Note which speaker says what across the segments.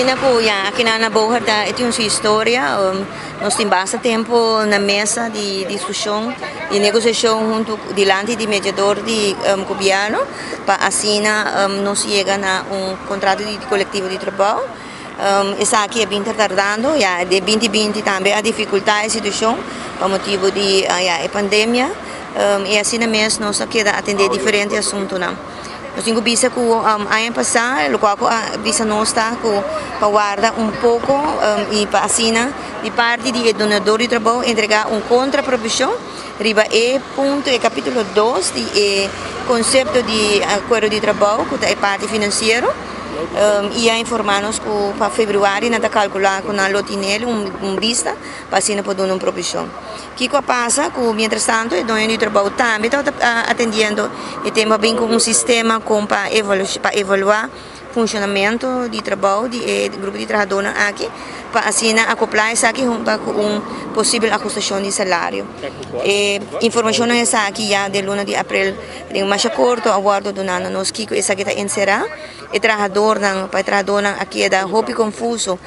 Speaker 1: Asina ku ya akinan na Bogart ta e tin su historia. Nos tin basta tempu na mesa di diskushon i negosiashon huntu dilanti di mediador di gobièrnu pa asina nos yega na un kontrato di kolektivo di trabou. Esaki a bin ta tardando ya den binti binti tambe a difikultá e situashon pa motibu di ya e pandemia i asina mes nos a keda atendé diferente asuntunan. Nos tin ku bisa ku aña pasá lokual ku a bisa nos ta ku pa warda un poko i pa asina di parti di e dunador di trabou entregá un kontrapropishon riba e punto e kapítulo dos di e konsepto di akuerdo di trabou ku ta e parti finansiero i a informá nos ku pa febrüari nan ta kalkulá ku nan lo tine un bista pa asina por duna un propishon. Kiko a pasa ku mientras tanto e doño di trabou tambe tabata atendiendo e tempo a bin ku un sistema kon pa pa evaluá funshonamentu di trabou di e grupo di trahadónan aki pa asina akoplá esaki hunta ku un posibel ahustashon di salario. E informashonnan esaki ya den luna di aprel den masha korto a wòrdu duná na nos kiko esaki ta enserá. E trahadornan pa e trahadónan a keda hopi konfuso.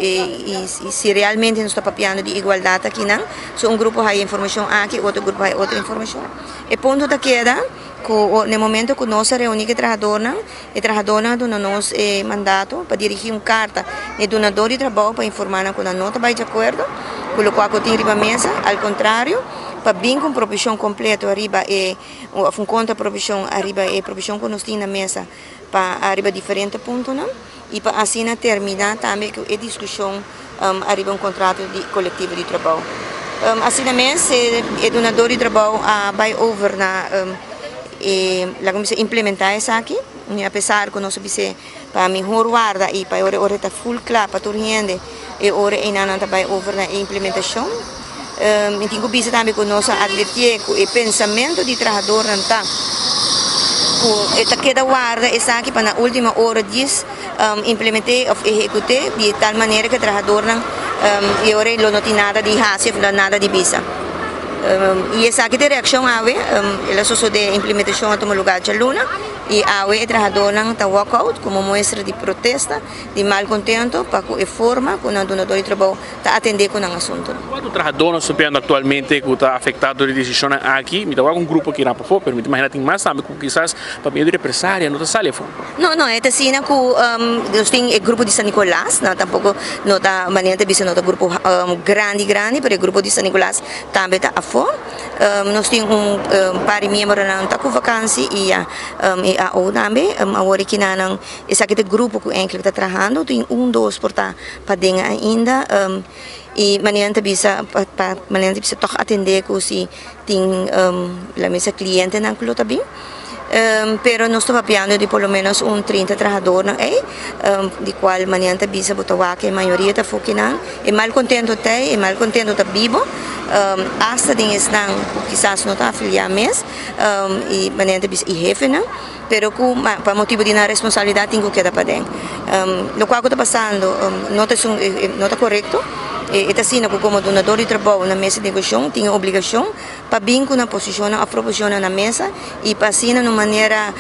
Speaker 1: Y si realmente nos ta papiando di igualdad akinan, so un grupo haya informacion aki, otro grupo haya otro informacion. E punto ta keda cu na e momento cu nos a reuni cu e trahadornan, e trahadornan a duna nos e mandato pa dirigi un carta na e dunador di trabao pa informa nan cu nan no ta bay di acuerdo cu locual cu tin riba mesa, al contrario, pa bin cu un provision completo ariba e, of un contra provision ariba e provision cu nos tin na mesa pa ariba diferente puntonan. i pa asina terminá tambe ku e diskushon ariba un kontrato di kolektivo di trabou. Asina mes e dunadó di trabou a bai over na e laga mi bisa implementá esaki, apesar ku nos a bis'é pa mihor warda i pa e ora ora ta ful kla pa tur hende e ora einan nan ta bai over na e implementashon. Mi tin ku bisa tambe ku nos a atvertié ku e pensamentu di trahadornan ta ku e ta keda warda esaki pa na última ora djis implement'é òf ehekut'é di tal manera ku e trahadornan e ora ei lo no tin nada di hasi òf nada di bisa. I esaki ta e reakshon awe, el a sosodé e implementashon a tuma lugá djaluna i awe e trahadornan ta walk out komo muestra di protesta, di malkontento pa ku e forma ku nan dunador di trabou ta atendé ku nan asuntunan.
Speaker 2: Kuantu trahadónan ta piando aktualmente ku ta afektá dor di desishonnan aki? Mi ta wak un grupo ki na pafó, pero mi ta imaginá tin mas tambe ku kisas pa medio di represalia no ta sali afó.
Speaker 1: No, no, e ta asina ku nos tin e grupo di San Nicolas, nan tampoko no ta manera ta bisa no ta grupo grandi grandi, pero e grupo di San Nicolas tambe ta afó. Nos tin un par di miembronan ta ku vakansi i ya e AO tambe. Awor aki nan esaki ta e grupo ku enkele ta trahando, tin un dos por ta Paden ainda y manera nan ta bisa pa manera nan ta bisa tog atende cu si tin la mesa clientenan cu lo ta bin pero nos ta papiando di por lo menos un 30 trahadornan ey di cual manera nan ta bisa bo ta wak e mayoria ta fokinan e malcontento ta ey e malcontento ta bibo hasta den esnan cu kisas no ta afilia mes y manera nan ta bisa y hefenan. Pero ku pa motibu di nan responsabilidat tin ku keda paden. Lokual ku ta pasando no ta esun no ta korekto. E ta asina ku komo dunador di trabou na mesa di negoshon tin e obligashon pa bin ku nan posishonnan òf proposishonnan na mesa i pa asina na un manera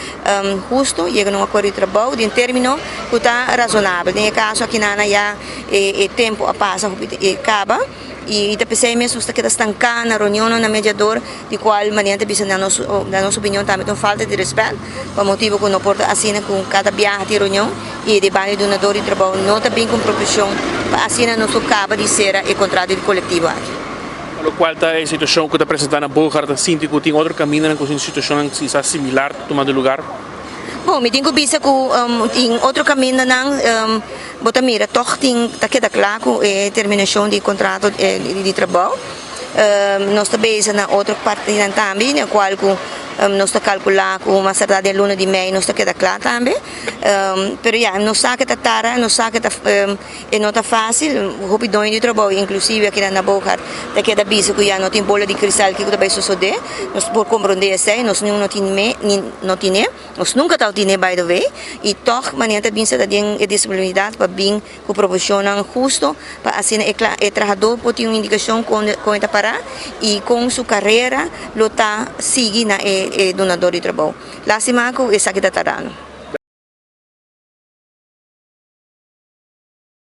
Speaker 1: husto yega na un akuerdo di trabou den término ku ta rasonabel. Den e kaso akinana ya e tempu a pasa hopi e kaba. I ta p'esei mes nos ta keda stanká na reunionnan na mediador, di kual manera ta bisa na nos na nos opinion tambe ta un falta di rèspèt, pa motibu ku no por ta asina ku kada biaha tin reunion i e banda di dunador di trabou no ta bin ku un proposishon pa asina nos por kaba di sera e kontrato di kolektivo aki.
Speaker 2: Pa lokual ta e situashon ku ta presentá na Bogart ta sinti ku tin otro kamindanan ku situashonnan kisas similar ta tumando lugar?
Speaker 1: Bon, mi tin ku bisa ku tin otro kamindanan bo ta mira tòg tin ta keda kla ku e terminashon di kontrato di trabou. Nos ta beza na otro partinan tambe den kual ku nos ta kalkulá ku mas tardá den luna di mei nos ta keda kla tambe. Pero ya, nos sa ke ta tarda, nos sa ke ta e no ta fásil. Hopi doño di trabou, inklusive akinan na Bogart, ta keda bisa ku ya no tin bola di kristal kiko ta bai sosodé. Nos por komprondé esei, nos niun no tin me ni no tine, nos nunka tau tine by the way, i tòg manera ta bin sa ta den e disponibilidat pa bin ku proporshonnan husto pa asina e e trahadó por tin un indikashon kon kon e ta pará i kon su karera lo ta sigui na e e dunadó di trabou. Lástima ku esaki ta tardando.